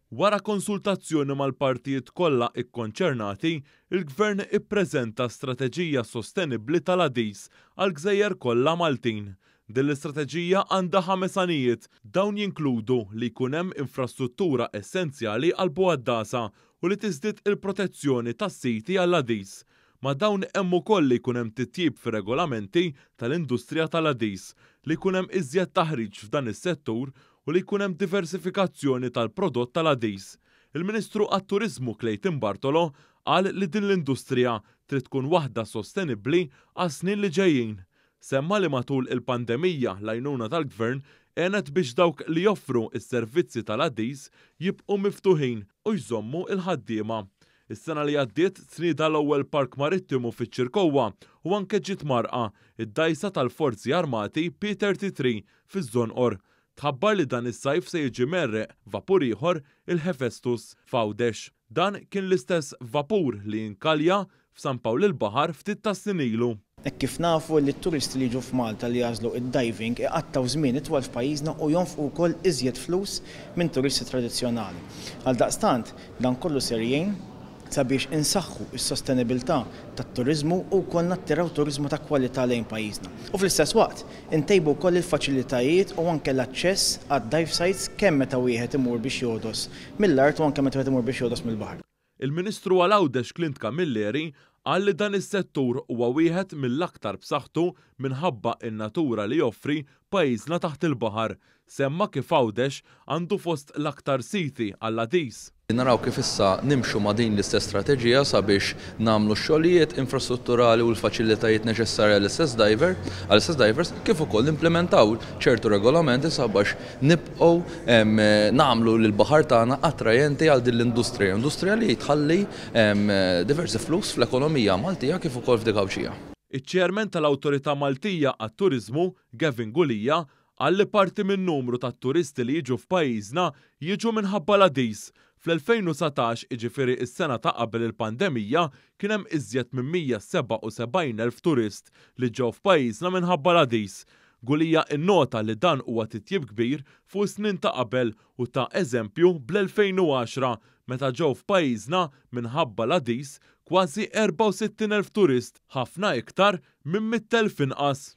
Wara konsultazzjoni mal-partijiet kollha kkonċernati, il-Gvern ippreżenta strateġija sostenibbli tal-għadis għall-gżejjer kollha Maltin. Din l-istrateġija għandha ħames għanijiet. Dawn jinkludu li jkun hemm infrastruttura essenzjali għall-bugħaddasa u li tiżdied il-protezzjoni tas-siti għall-għadis. Ma' dawn hemm ukoll li jkun hemm titjib fir-regolamenti tal-industrija tal-għadis, li jkun hemm iżjed taħriġ f'dan is-settur u li jkun hemm diversifikazzjoni tal-prodott tal-għadis. Il-Ministru għat-Turiżmu Clayton Bartolo qal li din l-industrija trid tkun waħda sostenibbli għas-snin li ġejjin. Semma li matul il-pandemija l-għajnuna tal-Gvern għenet biex dawk li joffru s-servizzi tal-għadis jibqgħu miftuħin u jżommu l-ħaddiema. Is-sena li għaddiet tnieda l-ewwel park marittimu fiċ-Ċirkewwa u anke ġiet mgħarrqa d-dgħajsa tal-Forzi Armati P-33 fiż-Żonqor. Tħabbar li dan is-sajf se jiġi mgħerreq vapur ieħor, il-Hephaestus, f'Għawdex. Dan kien l-istess vapur li inkalja f'San Pawl il-Baħar ftit tas-snin ilu. Hekk kif nafu li t-turisti li jiġu f'Malta li jagħżlu id-diving iqattgħu żmien itwal f'pajjiżna u jonfqu wkoll iżjed flus minn turisti tradizzjonali. Għaldaqstant, dan kollu ser jgħin sabiex insaħħu s-sostenibilità tat-turiżmu u wkoll nattiraw turiżmu ta' kwalità lejn pajjiżna. U fl-istess waqt, intejbu wkoll il-faċilitajiet u anke l-aċċess għad-dive sites kemm meta wieħed imur biex jogħdos mill-art u anke meta wieħed imur biex jogħdos mill-baħar. Il-Ministru għal Għawdex Clint Camilleri qal li dan is-settur huwa wieħed mill-aktar b'saħħtu minħabba n-natura li joffri pajjiżna taħt il-baħar. Semma kif Għawdex għandu fost l-aktar siti għall-għadis. Naraw kif issa nimxu ma' din l-istess strateġija sabiex nagħmlu x-xogħlijiet infrastrutturali u l-faċilitajiet neċessarji għall-istess diver, għall-istess divers, kif ukoll nimplementaw ċertu regolamenti sabiex nibqgħu nagħmlu lill-baħar tagħna attrajenti għal din l-industrija, industrija li tħalli diversi flus fl-ekonomija Maltija kif ukoll f'dik Għawdxija. Iċ-Chairman tal-Awtorità Maltija għat-Turiżmu, Gavin Gulia, Qal li parti min-numru ta' turisti li jiġu f'pajjiżna jiġu minħabba l-għadis. Fl-2019, jiġifieri s-sena ta' qabel il-pandemija, kien hemm iżjed minn 177,000 turist li ġew f'pajjiżna minħabba l-għadis. Gulia innota li dan huwa titjib kbir fuq is-snin ta' qabel u ta eżempju bl-2010 meta ġew f'pajjiżna minħabba l-għadis kważi 64,000 turist, ħafna iktar minn 100,000 inqas.